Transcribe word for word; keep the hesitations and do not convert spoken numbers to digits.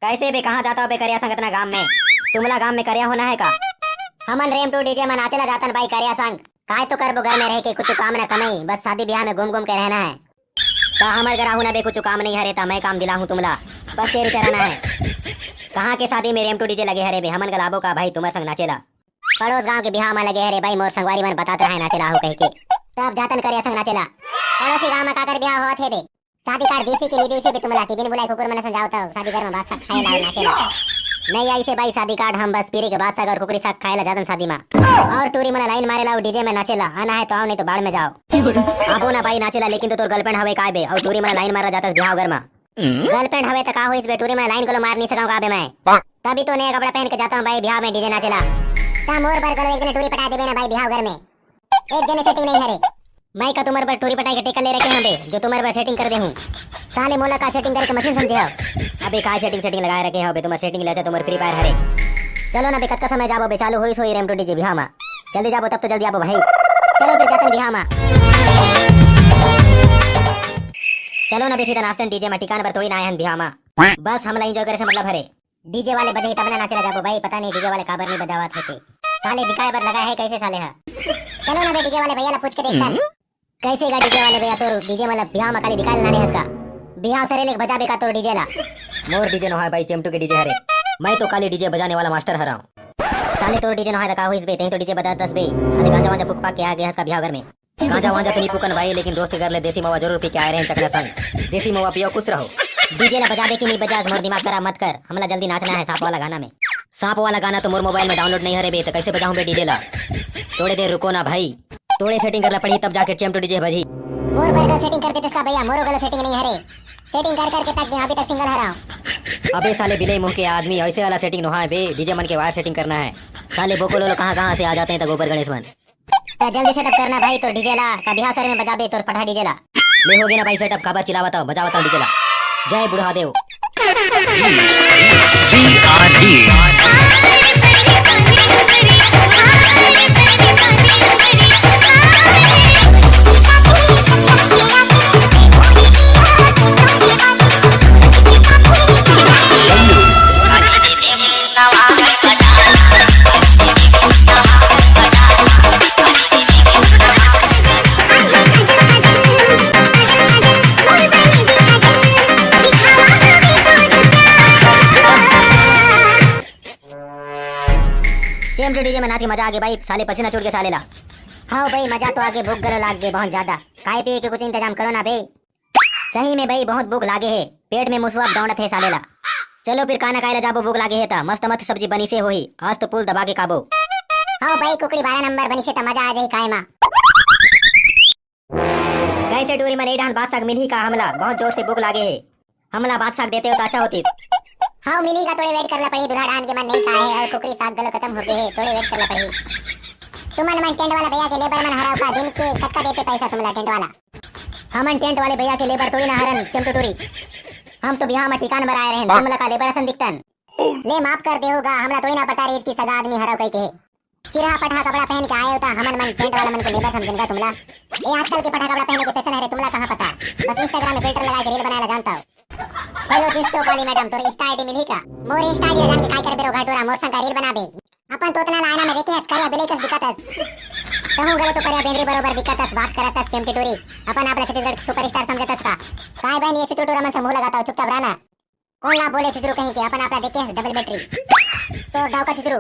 कैसे बे, कहाँ जाता हो बे करिया संग अतना गाम में? तुमला गाम में करिया होना है का? हमन रेमटू डीजे में नाचे ला जातन भाई करिया संग। काय तो करबो घर में रह के, कुछ काम ना कमाई, बस शादी ब्याह में घूम घूम के रहना है। त हमर घर आहू ना बे, कुछ काम नहीं हरे त मैं काम दिलाहूँ तुमला, बस चेरी चराना है। कहाँ के शादी में रेमटू डीजे लगे हरे बे, हमन गलाबो का भाई तुम्हर संग नाचे ला? पड़ोस गांव के बिहाव म लगे हरे भाई, मोर संगवारी मन बतात रहे नाचे ला आहू कहिके। तब जातन करिया संग नाचे ला। पड़ोसी गांव म काकर बिहाव होवत हे बे? शादी कार्ड दीसी के नी दीसी बे तुमला? टीवी न बुलाए कुकुर मन असन जाओ त शादी घर म बादशाह खाए ला नाचे ला। नहीं आई से भाई शादी कार्ड, हम बस पीरी के बादशाह और कुकरी साग खाए ला जातन शादी म। और टूरी मन लाइन मारे ला डीजे में नाचे ला, आना है तो आओ नहीं तो बाढ़ में जाओ। आबो ना भाई नाचे ला, लेकिन तो तोर गर्लफ्रेंड हवे काय बे, और टूरी मन लाइन मारे ला जातस बिहाव घर म। गर्लफ्रेंड हवे त का होइस बे, टूरी मन लाइन घलो मार नहीं सकंव का बे मैं? तभी तो नया कपड़ा पहन के जाता हूँ भाई बिहाव में डीजे नाचे ला। त मोर बर घलो एक दिन टूरी पटा देबे ना भाई बिहाव घर में। एक जने सेटिंग नहीं हरे। मैं का तुम्हर बर टूरी पटाई के टेका ले रखे हूँ बे, जो तुम्हर बर सेटिंग कर दे हूँ। साले मोला का सेटिंग करे के मशीन समझे हो? अबे का सेटिंग सेटिंग लगाए रखे हो बे, तुम्हर सेटिंग ले अच्छा तुम्हर फ्री फायर हरे। चलो ना बे, कतका समय जाबो बे, चालू होइस होई रेमटू डीजे बिहाव मा। जल्दी जाबो तब तो जल्दी आबो भाई। चलो फिर जातन बिहाव मा। चलो ना बे सीधा नाचतन डीजे मा, टिकान बर थोड़ी ना आए हन बिहाव मा। बस हमला एंजॉय करे से मतलब हरे। डीजे वाले बजे ही तब ना नाचे ला जाबो भाई, पता नहीं डीजे वाले काबर नहीं बजावत हे ते। साले बिकाए बर लगा है कैसे साले हा? चलो ना बे डीजे वाले भैया ला पूछ के देखतन। कैसे गा डीजे वाले भैया, तोर डीजे मतलब बिहाव मा काली दिखाए ला नाने हस का? बिहाव सरे लेके बजाबे का तोर डीजे ला? मोर डीजे नोहाय भाई, चेमटू के डीजे हरे। मैं तो काली डीजे बजाने वाला मास्टर हराऊं। साले तोर डीजे नोहाय त का होइस बे, तें तो डीजे बजातस बे। साले गांजा वांजा फूक फाक के आ गे हस का बिहाव घर में? गांजा वांजा तो नहीं फूकन भाई, लेकिन दोस्त के घर ले देसी मवा जरूर पी के आए रहे चकना संग। देसी मवा पियो, खुश रहो। डीजे ला बजाबे कि नहीं बजास, मोर दिमाग खराब मत कर। हमला जल्दी नाचना है सांप वाला गाना में। सांप वाला गाना तो मोर मोबाइल में डाउनलोड नहीं हरे बे, त कैसे बजाऊं बे डीजे ला? थोड़े देर रुको ना भाई, थोड़े सेटिंग कर ला पड़ही तब जाके चेमटू डीजे बजही। मोर बर गल सेटिंग कर देतेस का भैया, मोरो गल सेटिंग नहीं हरे। सेटिंग कर करके तक गया, अभी तक सिंगल हराऊं। अबे साले बिलई मुंह के आदमी, ऐसे वाला सेटिंग नोहाय बे, डीजे मन के वायर सेटिंग करना है। साले बोको लोलो कहाँ कहाँ से आ जाते हैं तो गोबर गणेश मन। त जल्दी सेटअप करना भाई तोर डीजे ला, का बिहाव सरे में बजाबे तोर पठा डीजे ला। ले होगे ना भाई सेटअप, काबर चिल्लावत हो, बजावत हो डीजे ला। जय बुढ़ादेव। चेमटू डीजे में नाच के मजा आ गे भाई, साले पसीना छूट गे साले ला। हाँ भाई, मजा तो आ गे, भूख गलो लाग गे बहुत ज्यादा। खाए पिए के कुछ इंतजाम करो ना बे। सही में भाई, बहुत भूख लागे हे, पेट में मुसवा दौड़त हे साले ला। चलो फिर खाना खाए ला जाबो, भूख लागे हे त। मस्त मस्त सब्जी बनीसे होही, आज तो पुल दबा के खाबो। हाँ भाई, कुकड़ी बारह नंबर बनीसे त मजा आ जाही खाए मा। कैसे टूरी मन, ए डहान बात साग मिलही का हमला? बहुत जोर से भूख लागे हे, हमला बात साग देते हो तो अच्छा होतिस। हाँ मिलही का, थोड़े वेट कर ला पड़ही, दूल्हा डहान के मन नहीं खाए हे और कुकरी साग गलो खत्म हो गए हे, थोड़े वेट कर ला पड़ही। तुमन मन टेंट वाला भैया के लेबर मन हराव का, दिन के कतका देते पैसा तुमला टेंट वाला? हमन टेंट वाले भैया के लेबर थोड़ी ना हरन चेमटू टूरी, हम तो बिहाव में टिकान बर आए रहन, तुमला का लेबर असन दिखतन? ले माफ कर देहू गा, हमला थोड़ी ना पता रहिस कि सगा आदमी हरव कहि के। चिरहा पटहा कपड़ा पहन के आए हो त हमन मन टेंट वाला मन के लेबर समझन गा तुमला? ए आजकल के पटहा कपड़ा पहने के फैशन हरे, तुमला कहाँ पता? बस Instagram में फिल्टर लगा के रील बनाए ला जानता हो। हेलो जिस्तो काली मैडम, तोर Insta ID मिलही का? मोर Insta ID ला जान के काय करबे रो घटोरा, मोर संग का रील बनाबे? अपन तोतना ला आईना में देखे हस, करिया बिलई कस दिखत हस। तहूँ गलो तो करिया बेंदरी बरोबर दिखत हस, बात करत हस चेमटी टूरी। अपन आप ला छत्तीसगढ़ के सुपरस्टार समझत हस का? काय बहन ये चित्रू टूरा मन से मुँह लगाता हो, चुपचाप रहना। कोन ला बोले चुचरू कहीं के, अपन आप ला देखे हस डबल बैटरी। तोर दाव का चुचरू।